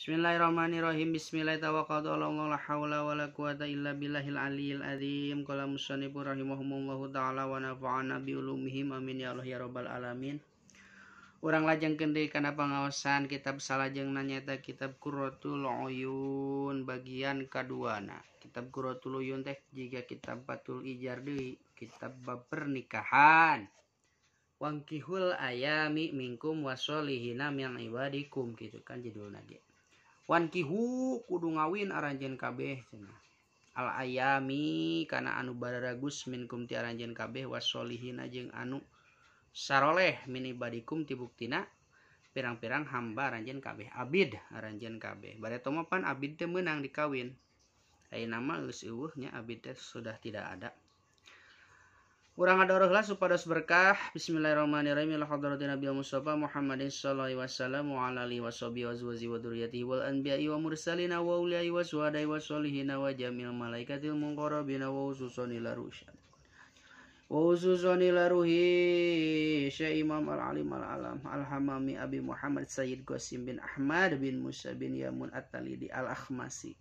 Bismillahirrahmanirrahim. Bismillahirrahmanirrahim. La haula wala quwata illa billahil aliyil azim. Qala musannifur rahimahumullahu taala wa nafa'ana bi ulumihim. Amin ya Allah ya rabbal alamin. Urang lajengkeun deui kana pangaosan kitab salajengna nyaeta kitab Qurratul Uyun bagian kaduana. Kitab Qurratul Uyun teh jiga kitab Fathul Ijar deui, kitab bab pernikahan. Wangkihul ayami minkum wasolihina min ibadikum gitu kan judulna ge. Wankihu kudu ngawin aranjeun kabeh cenah. Al ayami kana anu bararagus minkum ti aranjeun kabeh wasolihina jeung anu saroleh min ibadikum ti buktina pirang-pirang hamba aranjeun kabeh, abid aranjeun kabeh. Bareto mah pan abid teh meunang dikawin. Ayeuna mah geus eueuh nya abid teh sudah tidak ada. Urang ngadoroh lah supados berkah. Bismillahirrahmanirrahim. Ila hadratin Nabi Mustafa Muhammadin sallallahu alaihi wasallam wa ala alihi washabihi wa azwajihi wa dzurriyyatihi wal anbiya'i wa mursalina wa uliyai wa syuhada'i wa sholihina wa jamil malaikatil muqarrabina wa khususan ila rusyad. Wa khususan ila ruhi Syekh Imam Al-Alim Al-Alam Al-Hamami Abi Muhammad Sayyid Qasim bin Ahmad bin Musa bin Yamun At-Talidi Al-Akhmasi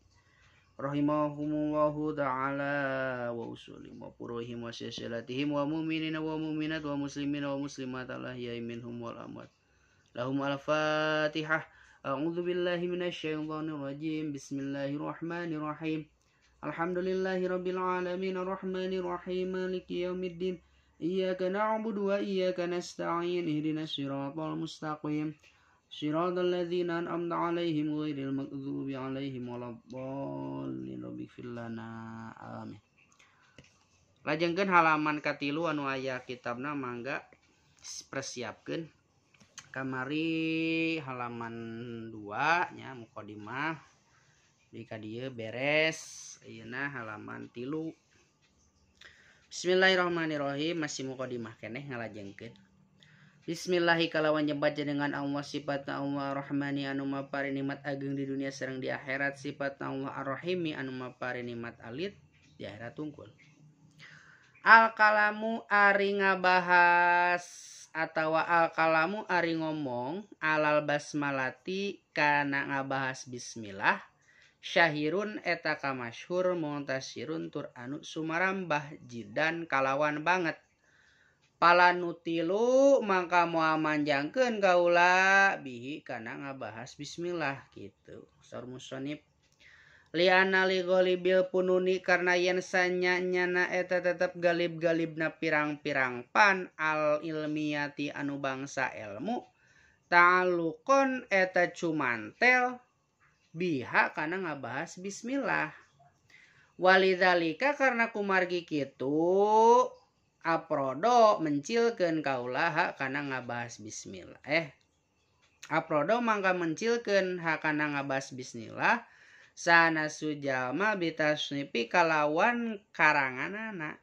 rahimahumullahu ta'ala wa usulihim wa furuhim wa silsilatihim wa mu'minina wa mu'minat wa muslimina wa muslimat alahyai minhum wal amwat lahum al-fatihah. A'udzu billahi minasyaitonir rajim. Bismillahirrahmanirrahim. Alhamdulillahi rabbil alamin arrahmanir rahim maliki yaumiddin. Iyyaka na'budu wa iyyaka nasta'in. Ihdinas siratal mustaqim. Siratal ladzina an'amta 'alaihim ghairil maghdubi 'alaihim waladdallin. Rabbighfir lana. Amin. Lajengkeun halaman katilu anu aya kitabna mangga persiapkeun. Kamari halaman 2 nya mukadimah di ka dieu beres, ayeuna halaman 3. Bismillahirrahmanirrahim, masih mukadimah keneh ngalajengkeun. Bismillahi kalawan nyebat jenengan Allah sifatna Allah Ar-Rahmani anu mapari nikmat ageng di dunia sareng di akhirat, sifatna Allah Ar-Rahimi anu mapari nikmat alit di akhirat tungkul. Al kalamu ari ngabahas atawa al kalamu ari ngomong alal basmalati kana ngabahas bismillah syahirun eta kamasyhur muntasirun tur anu sumarambah jidan kalawan banget. Pala nutilu mangka moal manjangkeun kaula bihi kana ngabahas bismillah gitu. Saur musonib liana li ghalibil pununi karena yen sanya-nyana eta tetep galib-galibna pirang-pirang pan al ilmiati anu bangsa ilmu ta'alluqon eta cumantel biha kana ngabahas bismillah. Walidzalika karena kumargi kitu aprodo mencilkeun kaula ha kana ngabahas bismillah. Aprodo mangka mencilkeun ha kana ngabahas bismillah sana sujalma bitasnipi kalawan karanganana.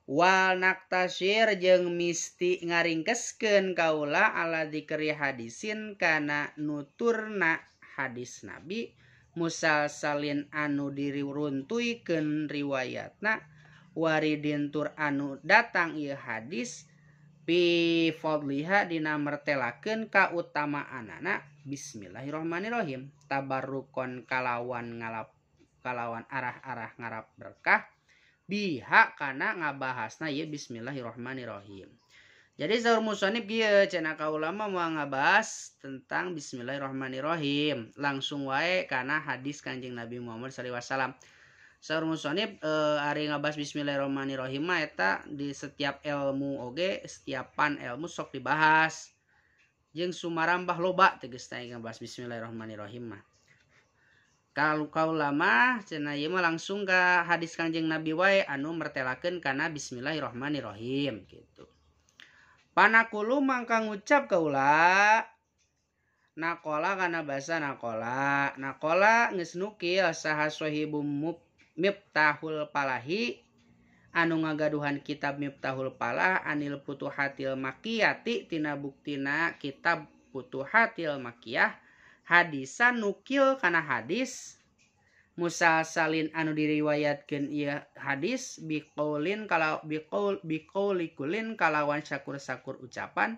Wal naktasir jeung misti ngaringkeskeun kaula ala dzikri hadisin kana nuturna hadis Nabi musalsalin anu diruntuikeun riwayatna waridin tur anu datang ieu hadis bi fadliha dina mertelakeun kautamaanana bismillahirrahmanirrahim tabarrukon kalawan ngalap kalawan arah-arah ngarap berkah biha kana ngabahasna ieu bismillahirrahmanirrahim. Jadi saur musonib kieu cenah kaula mah moal ngabahas tentang bismillahirrahmanirrahim langsung wae kana hadis Kanjeng Nabi Muhammad sallallahu alaihi wasallam. Saur musonib ari ngabahas bismillahirrahmanirrahim mah eta di setiap ilmu oge setiap pan ilmu sok dibahas jeung sumarambah loba tegasna ngabahas bismillahirrahmanirrahim mah. Kalau kaula mah cenah ieu mah langsung ka hadis Kanjeng Nabi wae anu mertelakeun kana bismillahirrahmanirrahim gitu. Panakulu mangka ngucap kaula nakola kana basa nakola. Nakola geus nukil saha sahibu Miftahul Palahi anu ngagaduhan kitab Miftahul Palah anil Futuhatil Makiyati tina buktina kitab Futuhatil Makiyah hadisan nukil kana hadis musalsalin anu diriwayatkeun ieu hadis biqaulin kalau biqaul biqaulikulin kalawan sakur-sakur ucapan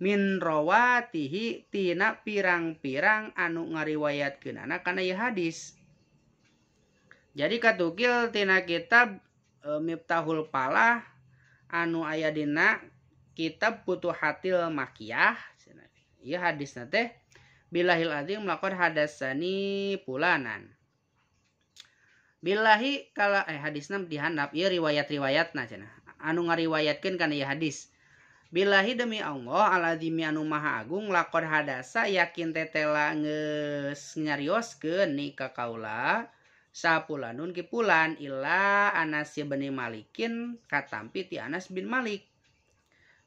Min rawatihi tina pirang-pirang anu ngariwayatkeunana kana ieu hadis. Jadi katukil tina kitab Miftahul Falah anu aya dina kitab Futuhatil Makkiyah. Ieu hadisna teh billahil azim laqad hadatsani fulanan. Billahi kala hadisna dihandap ieu riwayat-riwayatna cenah anu ngariwayatkeun kana ieu hadis. Billahi demi Allah al-azimi anu maha agung laqad hadasa yakin tetela geus nyarioskeun ni ka kaula sapulanun kipulan illa Anas bin Malikin katampi ti Anas bin Malik.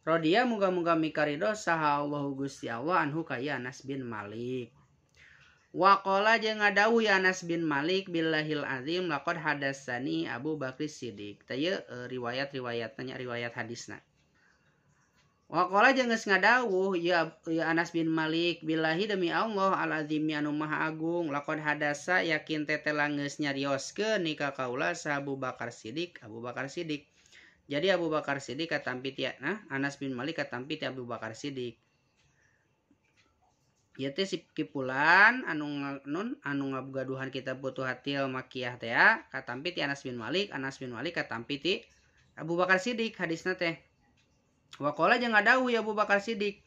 Rodiya muga-muga mikarido saha Allahu Gusti Allah anhu ka Anas bin Malik. Waqala jeung ngadawuh ya Anas bin Malik billahil azim laqad hadatsani Abu Bakar Siddiq. Tah ieu riwayat-riwayatna nya riwayat hadisna. Waqala jeung geus ngadawuh ya Anas bin Malik billahi demi Allah al-azimi anu maha agung laqad hadasa yakin tetela geus nyarioskeun ni ka kaula sa Abu Bakar Siddiq, Abu Bakar Siddiq. Jadi Abu Bakar Siddiq katampi ti Anas bin Malik katampi ti Abu Bakar Siddiq. Ieu teh si kipulan anu nun anu ngagaduhan kitab Futuhatil Makkiyah teh katampi ti Anas bin Malik, Anas bin Malik katampi ti Abu Bakar Siddiq hadisna teh. Waqala jeung ngadawuh ya Abu Bakar Siddiq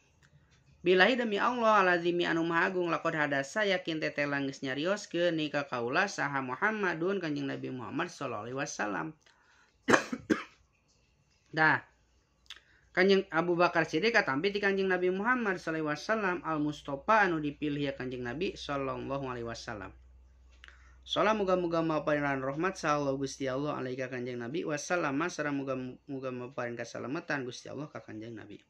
billahi demi Allah al-azimi anu maha agung laqad hadasa yakin tetela geus nyarioskeun ni ka kaula saha Muhammadun kanjeng Nabi Muhammad sallallahu alaihi wasallam. Dah Kanjeng Abu Bakar Siddiq katampi ti Kanjeng Nabi Muhammad sallallahu alaihi wasallam al-Mustafa anu dipilih ya Kanjeng Nabi sallallahu alaihi wasallam. Salam muga-muga maparingan rahmat sallallahu Gusti Allah alaika Kanjeng Nabi wasallama sareng muga-muga maparin kasalamatan Gusti Allah ka Kanjeng Nabi.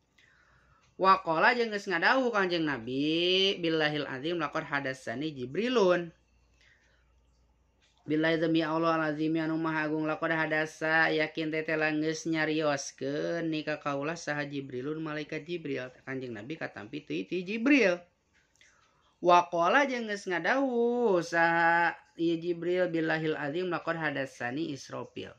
Waqala jeung geus ngadawuh Kanjeng Nabi billahil azim laqad hadatsani Jibrilun. Billahi demi Allah al-azim anu maha agung laqad hadasa yakin tetela geus nyarioskeun ni ka kaula saha Jibrilun malaikat Jibril. Kanjeng Nabi katampi ti Jibril. Waqala jeung geus ngadawuh saha ieu Jibril billahil azim laqad hadatsani Israfil.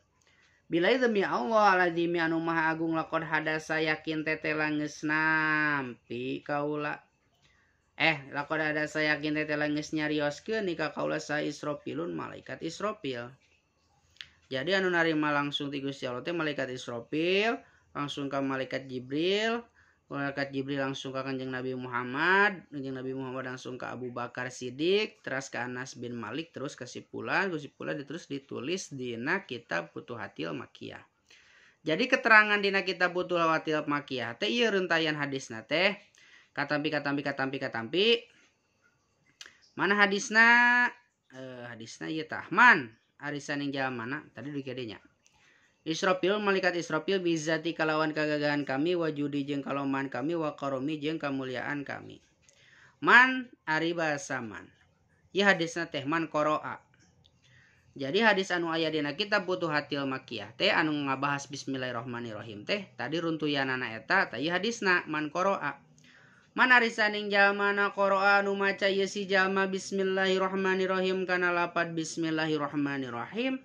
Billahi demi Allah al-azim anu maha agung laqad hadasa yakin tetela geus nampi kaula. Laqad hadasa yakin tetela geus nyarioskeun ni ka kaula saha Israfilun malaikat Israfil. Jadi anu narima langsung ti Gusti Allah teh malaikat Israfil, langsung ka malaikat Jibril, malaikat Jibril langsung ke Kanjeng Nabi Muhammad, Kanjeng Nabi Muhammad langsung ke Abu Bakar Siddiq, terus ke Anas bin Malik, terus ke Sipulan, terus ditulis dina kitab Futuhatil Makkiyah. Jadi keterangan dina kitab Futuhatil Makkiyah teh ieu rentayan hadisna teh katampi katampi katampi katampi. Mana hadisna? Hadisna ieu tah man arisan yang jalan mana tadi di kadinya. Israfil malaikat Israfil bizati kalawan kagagahan kami wajudi jeung kaloman kami wa karomi jeung kamuliaan kami. Man ari bahasa man. Ieu hadisna teh man qara'a. Jadi hadis anu aya dina kitab Futuhatil Makkiyah teh anu ngabahas bismillahirrahmanirrahim teh tadi runtuyanana eta teh ieu hadisna man qara'a. Man arisaning jalma na qara'a anu maca ieu si jalma bismillahirrahmanirrahim kana lapad bismillahirrahmanirrahim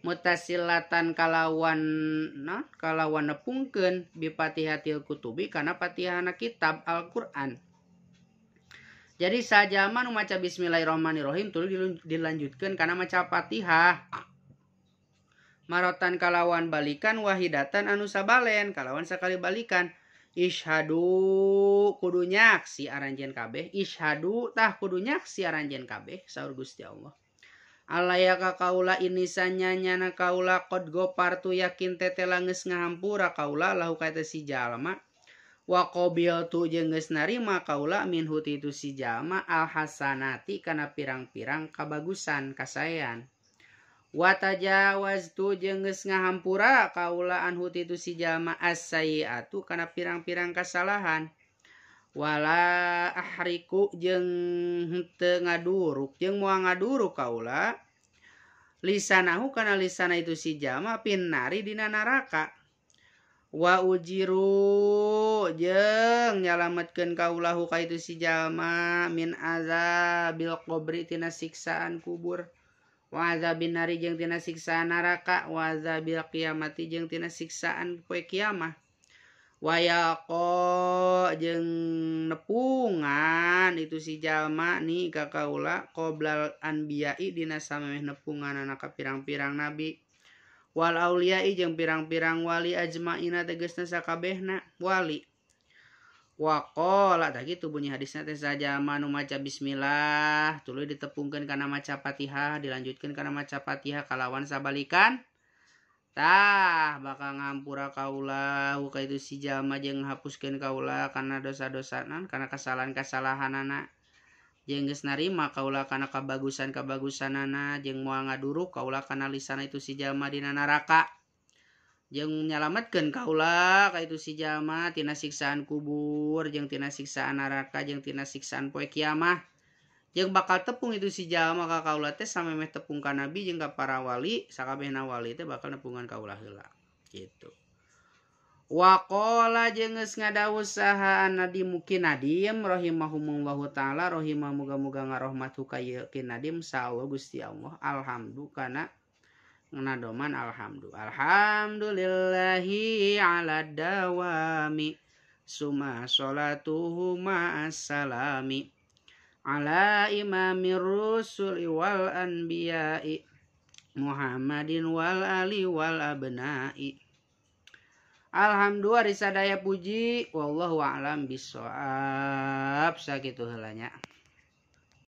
mutasilatan kalawan nah, kalawan nepungkeun bipatihatil kutubi kana patihana kitab Al-Qur'an. Jadi sajama nu maca bismillahirrahmanirrahim tuluy dilanjutkeun kana maca Fatihah. Marotan kalawan balikan wahidatan anu sabalen kalawan sakali balikan. Ishadu kudu nyaksi aranjeun kabeh, ishadu tah kudu nyaksi aranjeun kabeh saur Gusti Allah. Alaya ka kaula ini sanyanyana kaula qad gopartu yakin tetela geus ngahampura kaula lahu ka eta si jalma wa qabiltu jeung geus narima kaula minhu ti itu si jalma al hasanati kana pirang-pirang kabagusan kasaean wa tajawaztu jeung geus ngahampura kaula anhu ti itu si jalma as-sayyi'atu kana pirang-pirang kasalahan wala ahriku jeung henteu ngaduruk jeung moal ngaduruk kaula lisanahu kana lisana itu si jalma pinnari dina neraka wa ujiru jeung nyalametkeun kaulahu ka itu si jalma min azabil qabri tina siksaan kubur wa azabin nari jeung tina siksaan neraka wa azabil qiyamati jeung tina siksaan poe kiamah. Wayaqo jeung nepungan itu si jalma ni ka kaula qoblal anbiya'i dina samemeh nepunganana ka pirang-pirang nabi wal auliya'i jeung pirang-pirang wali ajmaina tegasna sakabehna wali. Waqala tah kitu bunyi hadisna teh sajalma nu maca bismillah tuluy ditepungkeun kana maca Fatihah dilanjutkeun kana maca Fatihah kalawan sabalikan tah bakal ngampura kaula ka itu si jalma jeung ngahapuskeun kaula kana dosa-dosana kana kesalahan-kesalahanana jeung geus narima kaula kana kabagusan-kabagusanana jeung moal ngaduruk kaula kana lisana itu si jalma dina neraka jeung nyalametkeun kaula ka itu si jalma tina siksaan kubur jeung tina siksaan neraka jeung tina siksaan poe kiamah jeung bakal tepung itu si jalma ka kaula teh samemeh tepung ka nabi jeung ka para wali sakabehna wali teh bakal nepungan kaula heula gitu. Waqala jeung geus ngadawuh saha Nadim Ki Nadim rahimahumullahu taala rahimah muga-muga ngarohmat ka ieu Ki Nadim saha Gusti Allah alhamdu kana ngadoman alhamdu alhamdulillahi ala dawami summa sholatuhu ma'assalami ala imamir rusuli wal anbiya'i Muhammadin wal ali wal abna'i. Alhamdulillah sadaya puji wallahu a'lam bissawab. Sakitu heula nya.